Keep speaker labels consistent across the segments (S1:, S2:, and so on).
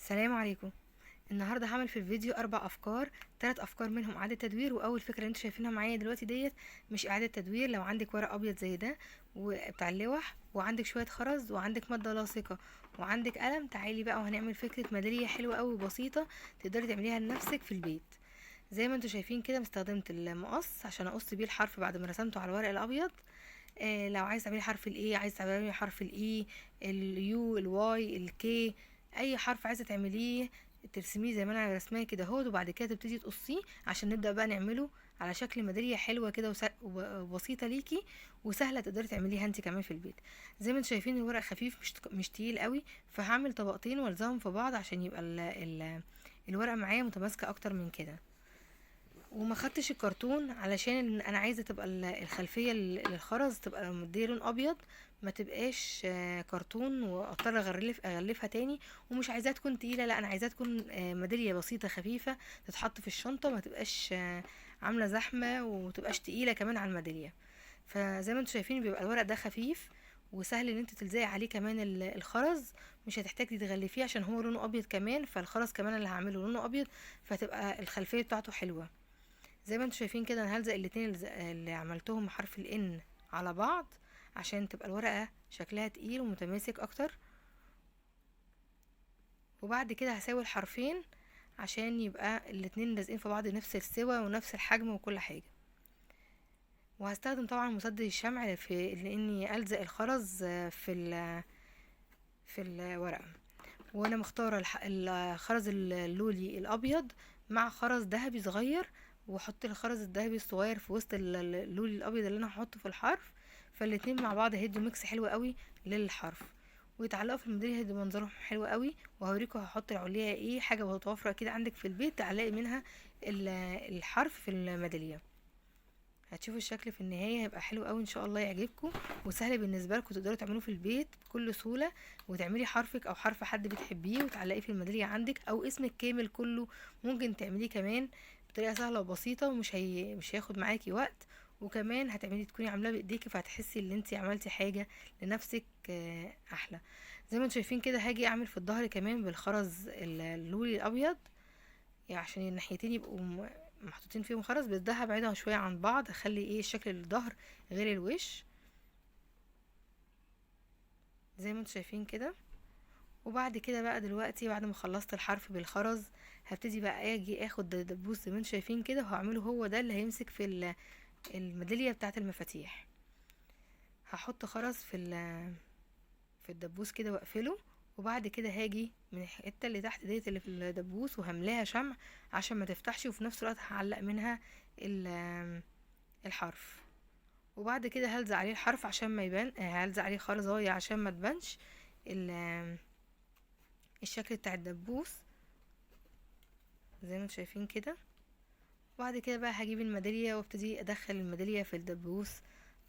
S1: السلام عليكم. النهارده هعمل في الفيديو 4 افكار، 3 افكار منهم اعاده تدوير، واول فكرة اللي انتوا شايفينها معايا دلوقتي ديت مش اعاده تدوير. لو عندك ورق ابيض زي ده وبتاع اللوح، وعندك شوية خرز، وعندك مادة لاصقه، وعندك قلم، تعالي بقى وهنعمل فكرة ميدالية حلوة قوي وبسيطة تقدري تعمليها لنفسك في البيت. زي ما انتوا شايفين كده استخدمت المقص عشان اقص بيه الحرف بعد ما رسمته على الورق الابيض. لو عايز تعملي حرف ال A، عايز تعملي حرف الاي، اليو، الواي، الكي، اي حرف عايزه تعمليه ترسميه زي ما انا رسماه كده اهوت، وبعد كده تبتدي تقصيه عشان نبدا بقى نعمله على شكل ميدالية حلوة كده وبسيطة ليكي وسهلة تقدري تعمليها انت كمان في البيت. زي ما انتم شايفين الورق خفيف مش تقيل قوي، فهعمل طبقتين والزقهم في بعض عشان يبقى الورقة معايا متماسكة اكتر من كده. وما خدتش الكرتون علشان انا عايزه تبقى الخلفية للخرز تبقى مديه لون ابيض، ما تبقاش كرتون واضطر اغلفها تاني، ومش عايزاها تكون تقيلة، لا انا عايزاها تكون ميدالية بسيطة خفيفة تتحط في الشنطة، ما تبقاش عامله زحمة ومتبقاش تقيلة كمان على الميداليه. فزي ما انتم شايفين بيبقى الورق ده خفيف وسهل ان انت تلزقي عليه كمان الخرز، مش هتحتاجي تغلفيه عشان هو لونه ابيض كمان، فالخرز كمان اللي هعمله لونه ابيض فتبقى الخلفية بتاعته حلوة. زي ما انتم شايفين كده انا هلزق الاتنين اللي عملتهم حرف الان على بعض عشان تبقى الورقة شكلها تقيل ومتماسك اكتر، وبعد كده هساوي الحرفين عشان يبقى الاتنين لازقين في بعض نفس السوى ونفس الحجم وكل حاجة. وهستخدم طبعا مسدس الشمع في لاني الزق الخرز في الورقة، وانا مختارة الخرز اللولي الابيض مع خرز ذهبي صغير، واحط الخرز الذهبي الصغير في وسط اللولي الابيض اللي انا هحطه في الحرف، فالاتنين مع بعض هيدوا mix حلو قوي للحرف ويتعلقوا في الميداليه، هيدوا منظرهم حلو قوي. وهوريكم هحط العليا ايه، حاجة متوفرة كده عندك في البيت تعلقي منها الحرف في الميداليه. هتشوفوا الشكل في النهاية هيبقى حلو قوي ان شاء الله، يعجبكم وسهل بالنسبة لكم، تقدروا تعملوه في البيت بكل سهولة، وتعملي حرفك او حرف حد بتحبيه وتعلقيه في الميداليه عندك، او اسمك كامل كله ممكن تعمليه كمان بطريقة سهلة وبسيطة، ومش مش هياخد معاكي وقت، وكمان هتعملي تكوني عاملاه بايديكي فهتحسي ان انتي عملتي حاجة لنفسك احلى. زي ما انتم شايفين كده هاجي اعمل في الظهر كمان بالخرز اللولي الابيض، يعني عشان الناحيتين يبقوا محطوطين فيهم خرز، بس ده هبعدها شوية عن بعض، اخلي ايه شكل الظهر غير الوش زي ما انتم شايفين كده. وبعد كده بقى دلوقتي بعد ما خلصت الحرف بالخرز هبتدي بقى اجي اخد دبوس زي ما انتم شايفين كده، وهعمله هو ده اللي هيمسك في الميداليه بتاعه المفاتيح. هحط خرز في الدبوس كده واقفله، وبعد كده هاجي من الحتة اللي تحت ديت اللي في الدبوس وهملاها شمع عشان ما تفتحش، وفي نفس الوقت هعلق منها الحرف، وبعد كده هلزق عليه الحرف عشان ما يبان، هلزق عليه خرزايه عشان ما تبانش الشكل بتاع الدبوس زي ما انتم شايفين كده. وبعد كده بقى هجيب الميداليه وابتدي ادخل الميداليه في الدبوس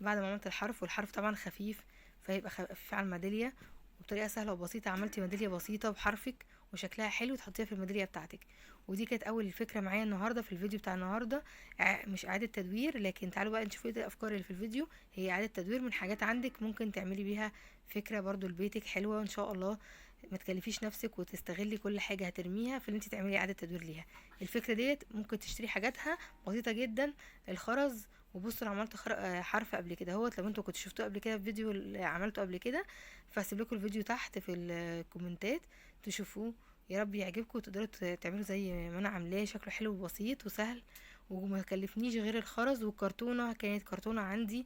S1: بعد ما عملت الحرف، والحرف طبعا خفيف فهيبقى خفيف على الميداليه، وبطريقة سهلة وبسيطة عملتي ميدالية بسيطة بحرفك وشكلها حلو تحطيها في الميداليه بتاعتك. ودي كانت اول فكرة معايا النهارده في الفيديو بتاع النهارده، مش اعاده تدوير، لكن تعالوا بقى نشوف ايه الافكار اللي في الفيديو. هي اعاده تدوير من حاجات عندك ممكن تعملي بيها فكرة برضو لبيتك حلوة ان شاء الله، ما تكلفيش نفسك وتستغلي كل حاجة هترميها في ان انت تعملي اعاده تدوير ليها. الفكرة ديت ممكن تشتري حاجاتها بسيطة جدا، الخرز، وبصوا انا عملت حرف قبل كده اهوت، لو انتوا كنتوا شفتوه قبل كده في فيديو اللي عملته قبل كده فهسيب لكم الفيديو تحت في الكومنتات تشوفوه، يا رب يعجبكم وتقدروا تعملوا زي ما انا عاملاه، شكله حلو وبسيط وسهل وما كلفنيش غير الخرز والكرتونه، كانت كرتونة عندي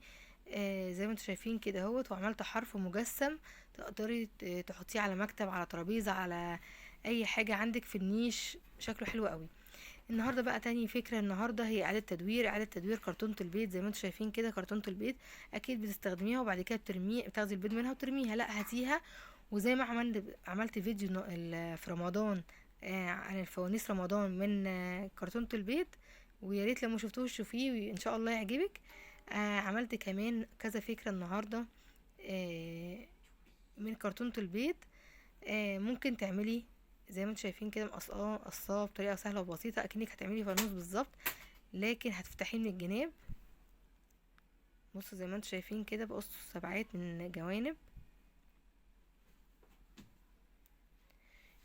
S1: زي ما انتوا شايفين كده اهوت، وعملت حرف مجسم تقدري تحطيه على مكتب، على ترابيزة، على اي حاجة عندك في النيش، شكله حلو قوي. النهارده بقى تاني فكرة النهارده هي اعاده تدوير، اعاده تدوير كرتونة البيض. زي ما انتوا شايفين كده كرتونة البيض اكيد بتستخدميها وبعد كده بترميه، بتاخدي البيض منها وترميها، لا هاتيها. وزي ما عملت فيديو في رمضان عن الفوانيس رمضان من كرتونة البيض، ويا ريت لو ما شفتوش شوفيه وان شاء الله يعجبك. عملت كمان كذا فكرة النهارده من كرتونة البيض، ممكن تعملي زي ما انتم شايفين كده مقصاه بطريقة سهلة وبسيطة اكنك هتعملي فانوس بالظبط، لكن هتفتحيه من الجناب. بصوا زي ما انتم شايفين كده بقص سبعات من جوانب،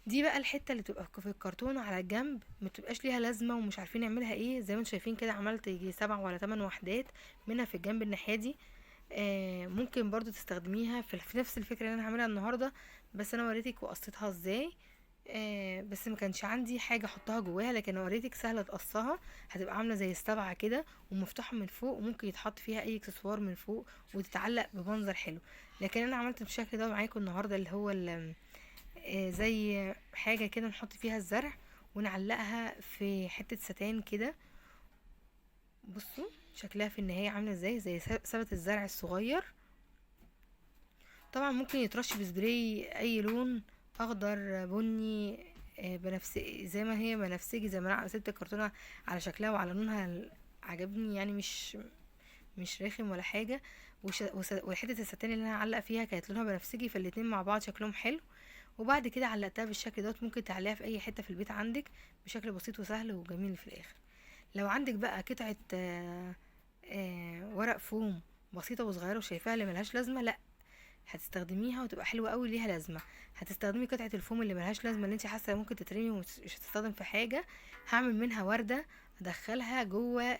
S1: دي بقى الحتة اللي بتبقى في الكرتون على الجنب، ما بتبقاش ليها لازمه ومش عارفين نعملها ايه. زي ما انتم شايفين كده عملت يجي 7 ولا 8 وحدات منها في الجنب الناحية دي. ممكن برضو تستخدميها في نفس الفكرة اللي انا هعملها النهارده، بس انا وريتك وقصيتها ازاي. بس ما كانش عندي حاجة احطها جواها، لكن وريتك سهلة تقصها، هتبقى عامله زي السبعة كده ومفتوحه من فوق، وممكن يتحط فيها اي اكسسوار من فوق وتتعلق بمنظر حلو. لكن انا عملت بالشكل ده معاكم النهارده، اللي هو زي حاجة كده نحط فيها الزرع ونعلقها في حتة ستان كده. بصوا شكلها في النهاية عامله ازاي، زي سبت الزرع الصغير. طبعا ممكن يترش بسبراي اي لون، اخضر، بني، بنفسجي، زي ما هي بنفسجي، زي ما انا سبت الكرتونه على شكلها وعلى لونها عجبني، يعني مش رخم ولا حاجة. وحتة الستان اللي انا هعلق فيها كانت لونها بنفسجي، فالاتنين مع بعض شكلهم حلو. وبعد كده علقتها بالشكل دوت. ممكن تعلقها في اي حتة في البيت عندك بشكل بسيط وسهل وجميل في الاخر. لو عندك بقى قطعه ورق فوم بسيطة وصغيره وشايفاها اللي ملهاش لازمه، لا هتستخدميها وتبقى حلوة قوي ليها لازمه. هتستخدمي قطعه الفوم اللي ملهاش لازمه، اللي انت حاسه ممكن تترمي ومش هتستخدم في حاجة، هعمل منها ورده ادخلها جوه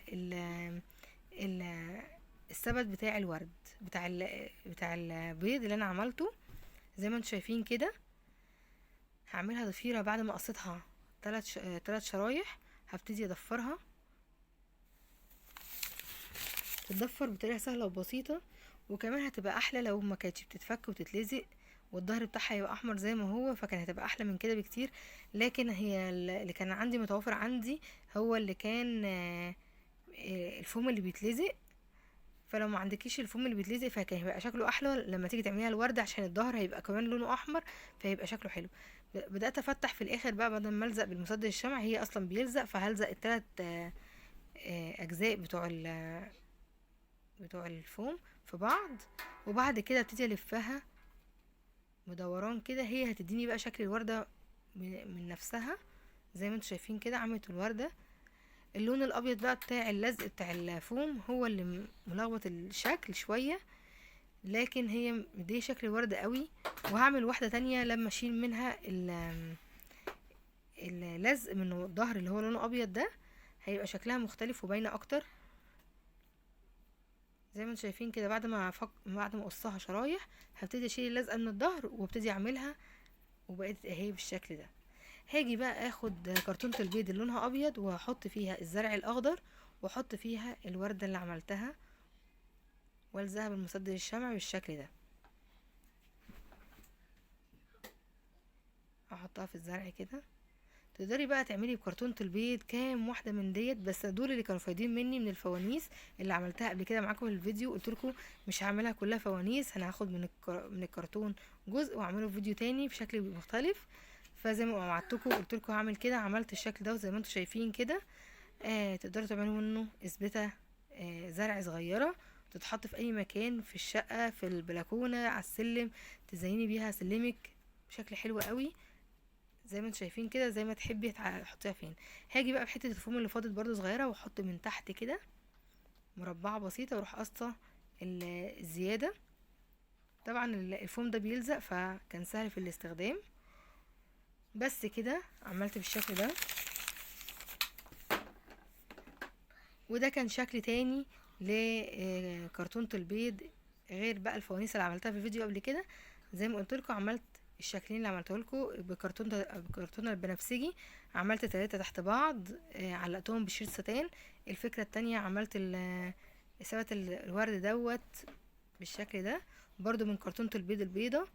S1: السبت بتاع الورد بتاع البيض اللي انا عملته. زي ما انتم شايفين كده هعملها ضفيرة بعد ما قصيتها 3 شرايح. هبتدي اضفرها، تتضفر بطريقة سهلة وبسيطة، وكمان هتبقى احلى لو ما كانتش بتتفك وتتلزق، والظهر بتاعها هيبقى احمر زي ما هو، فكان هتبقى احلى من كده بكتير. لكن هي اللي كان عندي متوفر عندي هو اللي كان الفوم اللي بيتلزق، فلو ما عندكيش الفوم اللي بيتلزق فكان هيبقى شكله احلى لما تيجي تعمليها الورده، عشان الظهر هيبقى كمان لونه احمر فهيبقى شكله حلو. بدات افتح في الاخر بقى، بدل ما الزق بالمسدس الشمع، هي اصلا بيلزق، فهلزق الثلاث اجزاء بتوع الفوم في بعض، وبعد كده ابتدي الفها بدوران كده. هي هتديني بقى شكل الورده من نفسها زي ما انتم شايفين كده. عملت الورده. اللون الابيض بقى بتاع اللزق بتاع الفوم هو اللي ملخبط الشكل شوية، لكن هي مديه شكل الورده قوي. وهعمل واحدة تانية لما اشيل منها اللزق من الظهر اللي هو لونه ابيض ده، هيبقى شكلها مختلف وباينه اكتر. زي ما انتم شايفين كده بعد ما اقصها شرايح هبتدي اشيل اللزقه من الظهر وابتدي اعملها، وبقت اهي بالشكل ده. هاجي بقى اخد كرتونة البيض اللي لونها ابيض وهحط فيها الزرع الاخضر، واحط فيها الورده اللي عملتها، والزقها بالمسدس الشمع بالشكل ده. احطها في الزرع كده. تقدري بقى تعملي بكرتونة البيض كام واحدة من ديت، بس دول اللي كانوا فايدين مني من الفوانيس اللي عملتها قبل كده معاكم في الفيديو. قلت لكم مش هعملها كلها فوانيس، انا هاخد من الكرتون جزء واعمله في فيديو تاني بشكل مختلف. فزي ما وعدتكم قلت لكم هعمل كده، عملت الشكل ده زي ما انتم شايفين كده. تقدروا تعملوا منه اثبته زرع صغيرة تتحط في اي مكان في الشقة، في البلكونه، على السلم، تزيني بيها سلمك بشكل حلو قوي زي ما انتم شايفين كده. زي ما تحبي تحطيها فين. هاجي بقى بحته الفوم اللي فاضت برده صغيرة واحط من تحت كده مربعه بسيطة، واروح قاصه الزيادة. طبعا الفوم ده بيلزق فكان سهل في الاستخدام. بس كده عملت بالشكل ده، وده كان شكل تاني لكرتونة البيض غير بقى الفوانيس اللي عملتها في الفيديو قبل كده. زي ما قلت لكم عملت الشكلين اللي عملته لكم بكرتونه البنفسجي، عملت 3 تحت بعض، علقتهم بشريط ستان. الفكرة التانية عملت سبت الورد دوت بالشكل ده برضو من كرتونة البيض البيضة،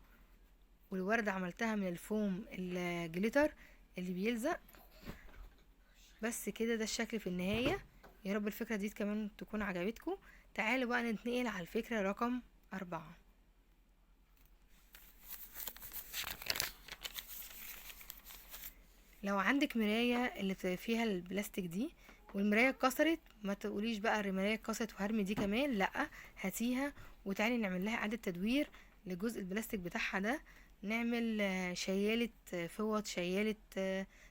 S1: والورد عملتها من الفوم الجليتر اللي بيلزق. بس كده ده الشكل في النهاية. يا رب الفكرة دي كمان تكون عجبتكم. تعالوا بقى ننتقل على الفكرة رقم 4. لو عندك مراية اللي فيها البلاستيك دي والمراية اتكسرت، ما تقوليش بقى المراية اتكسرت وهرمي دي كمان، لا هاتيها وتعالي نعمل لها اعادة تدوير لجزء البلاستيك بتاعها ده. نعمل شيالة فوط، شيالة.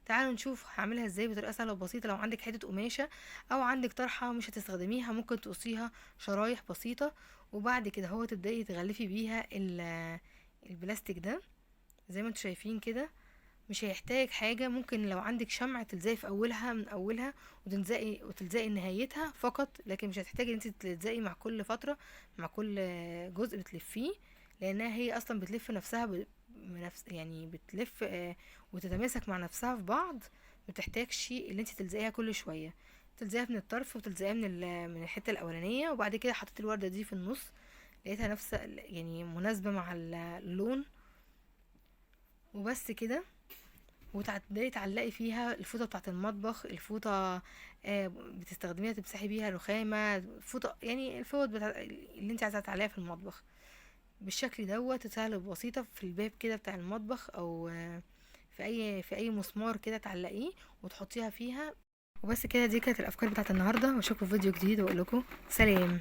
S1: تعالوا نشوف هعملها ازاي بطريقة سهلة وبسيطة. لو عندك حتة قماشة او عندك طرحة مش هتستخدميها ممكن تقصيها شرايح بسيطة، وبعد كده هو تبدأي تغلفي بيها البلاستيك ده زي ما انتم شايفين كده. مش هيحتاج حاجة. ممكن لو عندك شمع تلزقي في اولها من اولها وتلزقي نهايتها فقط، لكن مش هتحتاجي ان انت تلزقي مع كل فترة مع كل جزء بتلفيه، لانها هي اصلا بتلف نفسها بنفس، يعني بتلف وتتماسك مع نفسها في بعض، ما بتحتاجش اللي انت تلزقيها كل شوية. تلزقيها من الطرف وتلزقيها من الحتة الاولانية، وبعد كده حطيت الورده دي في النص، لقيتها نفس يعني مناسبة مع اللون وبس كده. وتبداي تعلقي فيها الفوطه بتاعه المطبخ، الفوطه بتستخدميها تمسحي بيها رخامه، فوطه يعني الفوط بتاع اللي انت عايزه تعلقيها في المطبخ بالشكل دوت، سهل وبسيطة في الباب كده بتاع المطبخ، او في اي مسمار كده تعلقيه وتحطيها فيها وبس كده. دي كانت الافكار بتاعت النهارده، واشوفكم في فيديو جديد واقول لكم سلام.